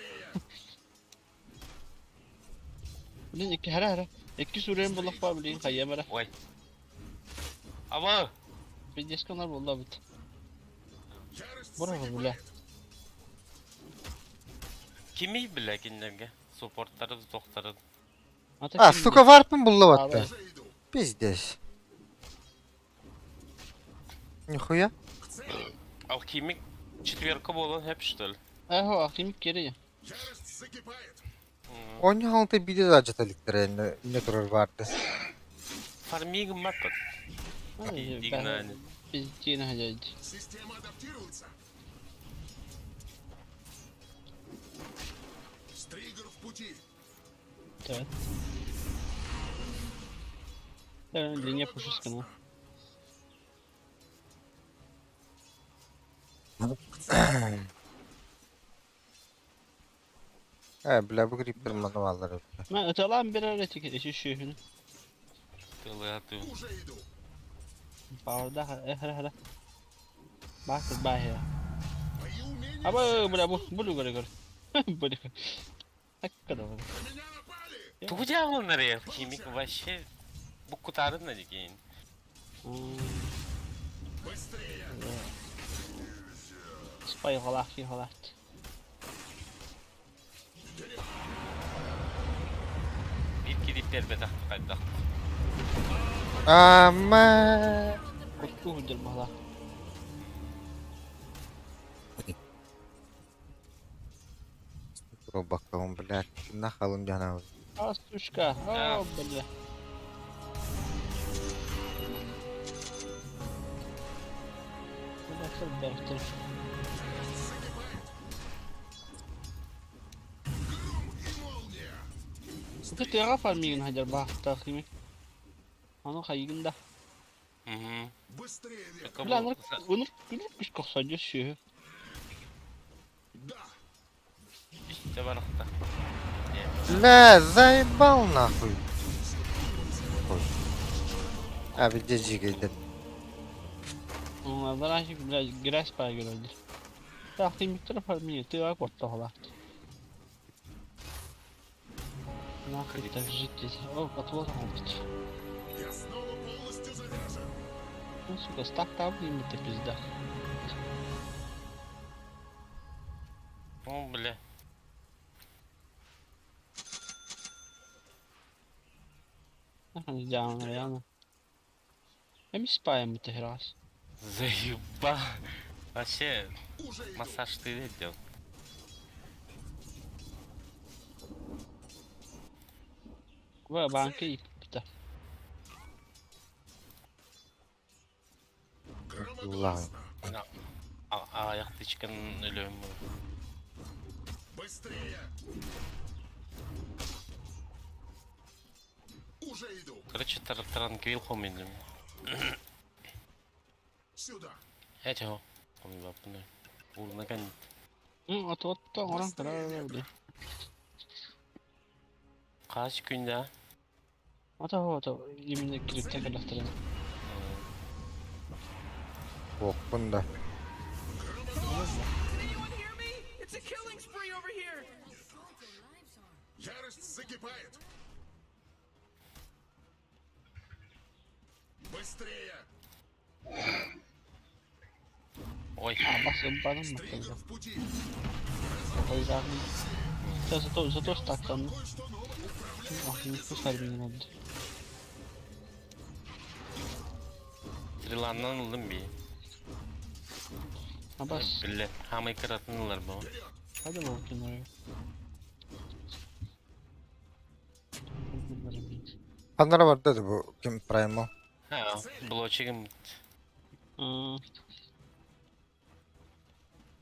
Bilin iki her her. İki süreyim bulak var bilin kayyamara. Ой. Ава! Bir diskonlar buldu bit. Ярость Bravo bile. Kimi бля киндерге? Суппорттары, доктары. А, сука, варпын булла батты. уже иду! Пиздец. Нихуя. К цели! Алхимик четверка буолан хөп что ли? Эхо, алхимик кири. Ярость закипает! Оонньуу биир да алдьата иликтэрэ иннэ турар баарды. Фармигм маппат. Дигнани. Пиздина хадяйди. Система адаптируется! Стригер в пути! Так. Линия пушискана. Ээ, бля, бу гриппер мануаллар эбит. Ма ыталаан берер этик иши шүйүн. Тылы Уже иду! Баурда эхре хре. Бак бахе. Мои умения Аба бля бу булу көрө көр. Бу. Аккада. на меня напали! Тугу дьяволнары алхимик вообще буккутарын на дикейн. Быстрее! Спай галахи галат. Бир кирип бербетах кайдах. Ама. Кутту худер бала. Баккабын, блядь, нахалым дьана. А сучка. О, бля. Бля, бертер. Гром и молния! Ты фармигин хадер бах тахими. Аны хайгында. Угу. Быстрее ветра! Бля, ну ну күш кохсадю шүйү. Да! Işte барахта. Бля, заебал нахуй. Ой. А, где жигайден. Onlardan бля грязь пара görüldü. Тахимиктер фармигин ты кортто галат. Нахуй так жить здесь. О, отвод он. Я снова полностью заряжен! Ну, сука, стак там им это пизда. О, бля. Нахуй сделано, реально. Я не спаем это раз. Заебал. Вообще, Уже иду! массаж ты делал. Вы банки и Ладно. Аяқты өлөм. Быстрее! Уже иду! Короче, транквил хомидим. Сюда! Эчо. Хомидапны. Урна кан. Ну, отвод-то оран кара Каш күндә. Ата ата именно крипта калахтырын. Бокпун да. Can anyone hear me? It's a killing spree over here. Ярость закипает! Быстрее! Ой. Бас барым Стригер в пути! Зато зато стак там. Кое-что новое! Управляю! Ах, не фармигин oldu. Стреланнан ылдым би. Абас, Бля, хамай каратынылар бу. hadi bakayım oraya. Ханнара барды да бу ким праймо. Ха, блочигим.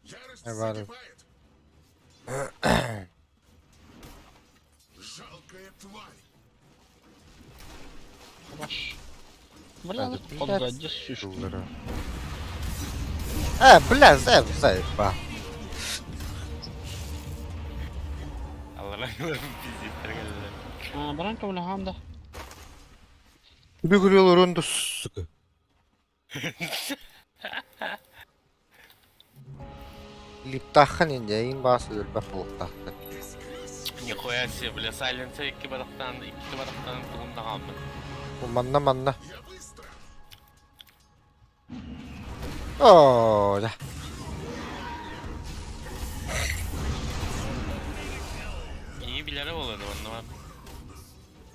Ярость Э, закипает! Жалкая тварь! Баш. Бля, Надо, қолда блядь, жүз Дуллары. Э, бля, заеба. Аллах пиздец. Бранка бля хамда. Бүгүрүл урунду, сука. Липтахан инде ең басы өлбәк болуқтақты. Нихуя себе, бля, сайленса икки барактан, икки барактан тугунда калмы. Манна манна. Я быстро! О, да. İyi bilere болады онда.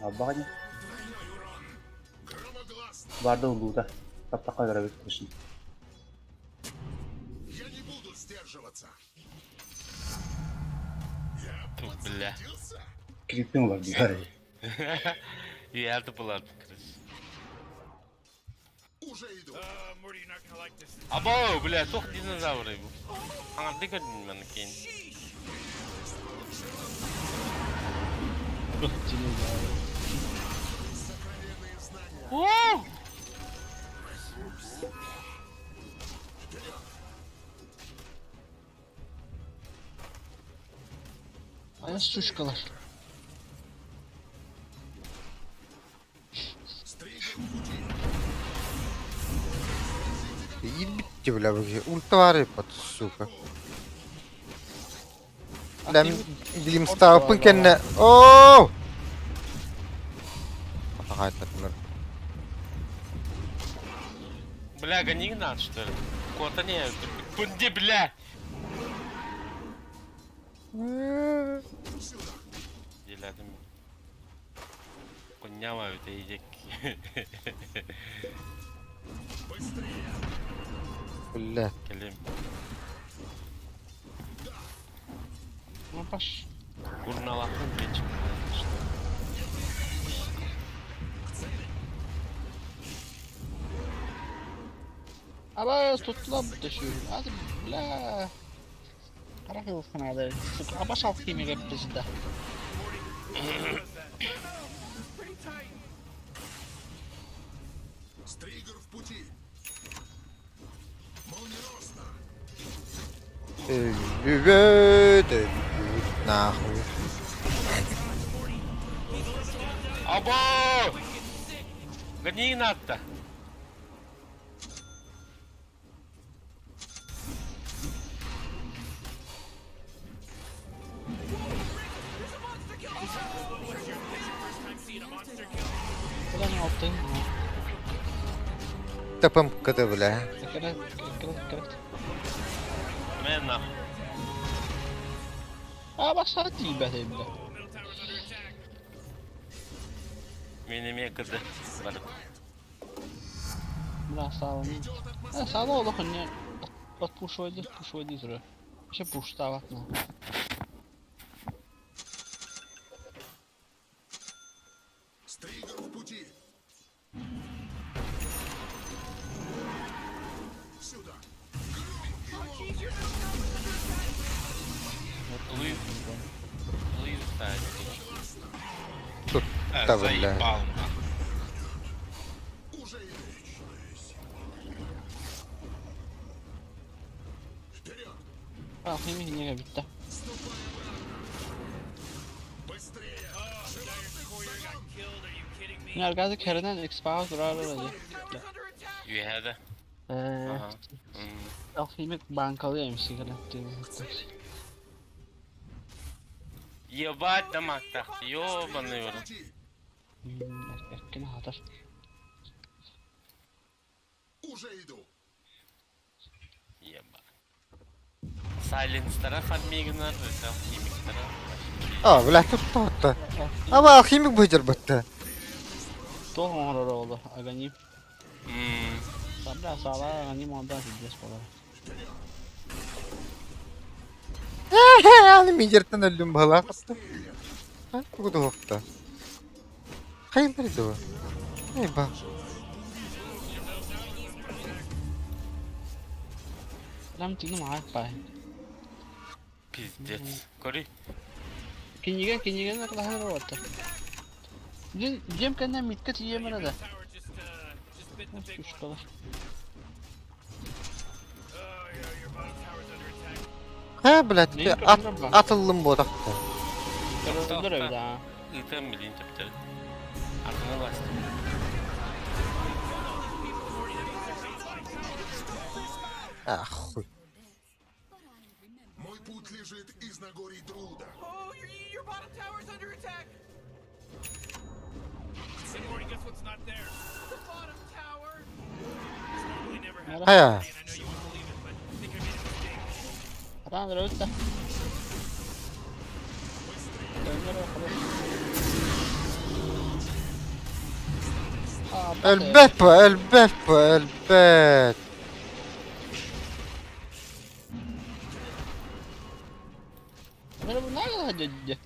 Абаҕа Громогласно! Барды улуута. Таптакка көрөбүт кышын. Задерживаться. Я Бля. подзарядился. Крипин лагает. Я это была, короче. Уже иду. Morty, you're not gonna like this. Або, бля, тух динозавры. Аңарды көрдүм мен кейін. Динозавр. Сокровенные знания. Уу! Ана сучкалар. Стригер в пути. Ебите, бля, вообще. Ультвары под, сука. Бля, Глимстаупын кэннэ. Оо! Атаҕайтатылар. Бля, гони надо, что ли? Кота не, пунди, бля! Сюда. Делядым. Коняма это идек. Быстрее. Бля. Келем. Ну паш. Курналатын бечик. Аба tuttular bu taşı. Hadi бля. Харах надо. Сука, абаш алхимия пизда. Pretty tight. Стригер в пути. Молниеносно. Өлүбөт, өлүбөт, нахуй. Або! Гони надо. Куда не алтын? Тапым кыты, бля. Кірет, кірет, кірет. Мен нахуй. А башка тиибэт бля. Oh, middle tower's under attack. Мен эме кыды. Барып. Бля, сало. Идет Э, атмосфера. сало олох не подпушивали, пушивали зря. Вообще пуштават на. Стригер в пути. Сюда. Луи. Луи ставит. Тут Э, та, бля. заебал, нахуй. Уже иду. Вперед! Алхимия не битта. Ступай обратно! Быстрее! Животных в загон! Killed, are you kidding me? Не аргазы керенен экспауз рары Tower's under attack. Юхәді. Э, Ага. алхимик банкалы эмси керен. Ебать дамақтақ. Ёбаный в рот. Пути! Эркен хатар. Уже иду! Ебать. Сайленстара фармигнар, это алхимиктара. А, бля, тут тотта. Аба алхимик быдыр бытты. Тох оңорор олду. Агани. Ммм. Бля, сала агани монда пиздец болар. Аны мен жертен өлдүм бала. Тугу тухта. Хайылдар иди бу. Эй, ба. Лам тигнем аяк бай. Пиздец. Кори. Киниге киниге наклахар болот. Дин дем кенен митке тиемene да. Tower just bit the big one. Сучкалар. Oh, yeah, your bottom tower's under attack. Ха, блядь, Neyin at, көрүнөр ба? атыллым бу тахта. Көрүндөр эбит а. Итем билин тептер. Артына басты. Ахуй. Мой путь лежит из Нагорий Труда. Oh, your bottom tower's under attack. Hey, Morty, guess what's not there? The bottom tower. This normally never happens. Хая. And I know you won't believe it, but I think I made a mistake. Атан рөттө. Өлбөт бу, өлбөт бу, өлбөт. Бля, бу наада дьэ.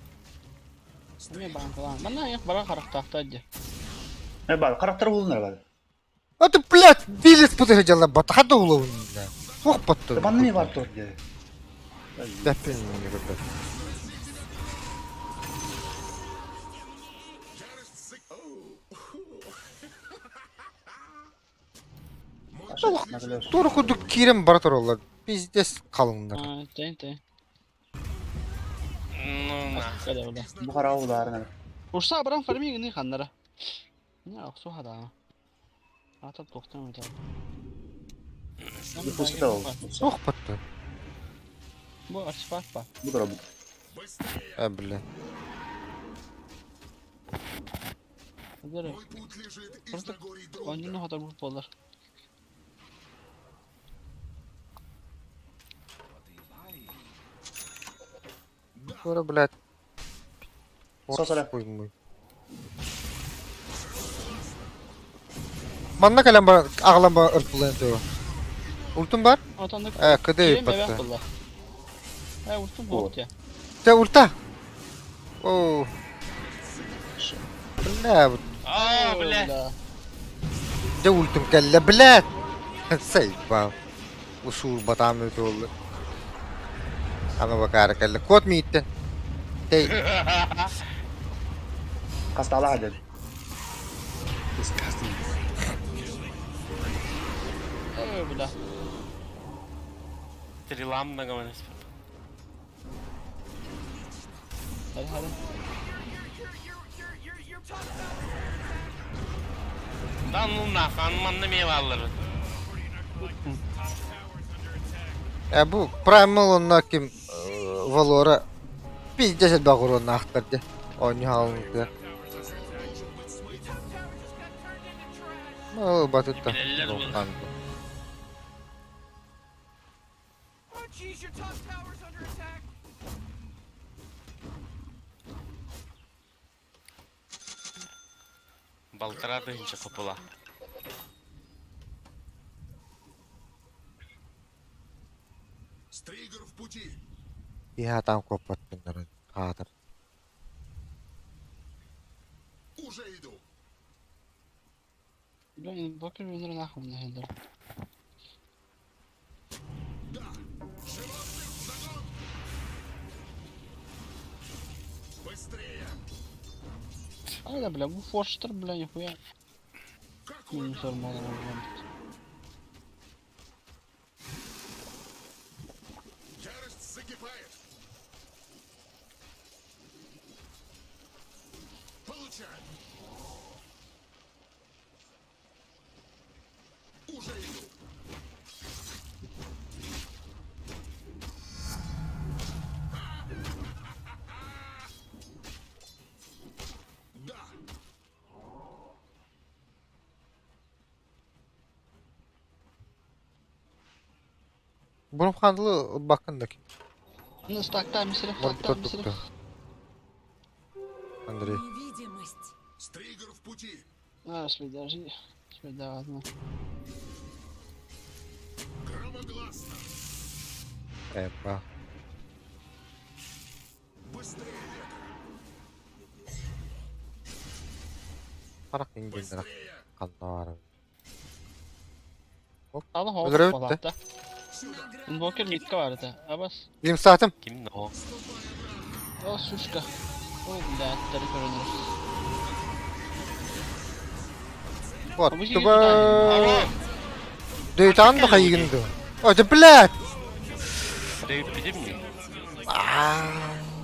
Эмиэ баанкалаан. Манна айах бара харахтаахтар дьэ. Э бар, харахтар булунар бар. А ты, блядь, билет путаешь дела, батхада уловын, бля. Ох, потто. Манна не бар тур дьэ. Дэппин не көрбөт. Тура курдук киирэн бара тураллар. Пиздец халыҥнар. Аа, тэн тэн. Ну на. Када буда. Бу хараҕы улаарына. Урса баран фарминг не ханнара. Не охсу хада. Ата тохтан өтө. Выпуската ол. Ох, потто. Бу артефакт ба. Бу тура бу. А, бля. Хадары. Мой путь лежит из Просто Нагорий Друда. Оннун хатар бу болар. Тура, блядь. Сосара. Хуй мой. Манна кэлэн бар, аҕалан бар ырпылыан туо. Ультум бар? Отоннук. Э, кыды Кием бэбэх ыппатта. булла. Э, ультум буолт я. Те ульта! О. Бля, вот А, бля. дьэ ультум кэллэ, блядь! Сайбал. Усуур батаам үтүоллу. Аны бакаара кэллэ. Кот мииттен. Тей. Хастаалаах дьэ. Disgusting. Э, бля. Стрелам на говорит. Hadi hadi. Да ну нахуй, манна меваллары. Э, бу Primal онно ким Валора пиздец элбэх уруоннаахтар дии. Оонньуу хаалыҥтыгар. Ну, батытта. Билэллэр буолла. Oh jeez, your top tower's under attack. Балтара тыһынча купула. Стригер в пути. Иһэ атаан куоппаттыннар хаатар. Уже иду. Блин, бакыр өнөр нахуй нахуй. Да. Животных в загон. Быстрее. Айда, бля, бу форштер, бля, нихуя. Как Не ураган. сормал, Ярость закипает. Получай. Уже иду. Да. Бурум хандлы бакындак. Ну, стактам, сире, Может стактам, сире. Андрей. Невидимость. Стригер в пути. А, следи, следи, ладно. Громогласно. Эба. Быстрее ветра. Харах ингеннер Быстрее. ханнаар. Алла хоп, Өлөрөбүт балатта. Сюда. Инвокер митка бар это. Абас. Дим саатым. Ким но? О, сушка. О, бля, тарı көрünür. Вот. Бу Туба. Дөйтан да хайыгынды. Ой, да блядь. Дөйүп ми?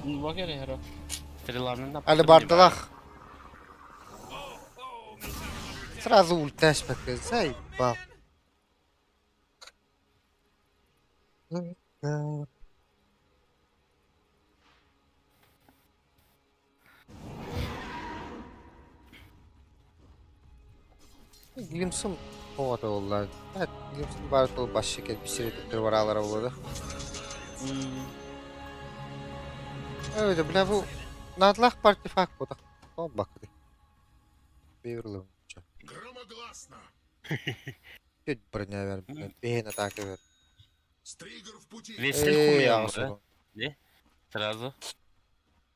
Инвокер херо. Стреланы на. Али бардылах. Сразу ульташ бакы. Заебал. Glimpse'ım вот oldular. Evet, Glimpse'ın var ol baş şeker bir sürü tür var alara oldu. Evet, бля bu Надлах артефакт bu da. O bakdı. Bir yıl Громогласно. Чуть броня ver. Бейн атака ver. Стригер в пути. Весель хумия. Не? Сразу.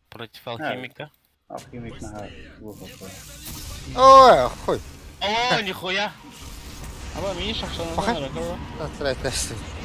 Против алхимика. Алхимик наһаа глупо. Ой, хуй. О, нихуя! Аба мини шахшанынан Пахай. ракова. Насрать,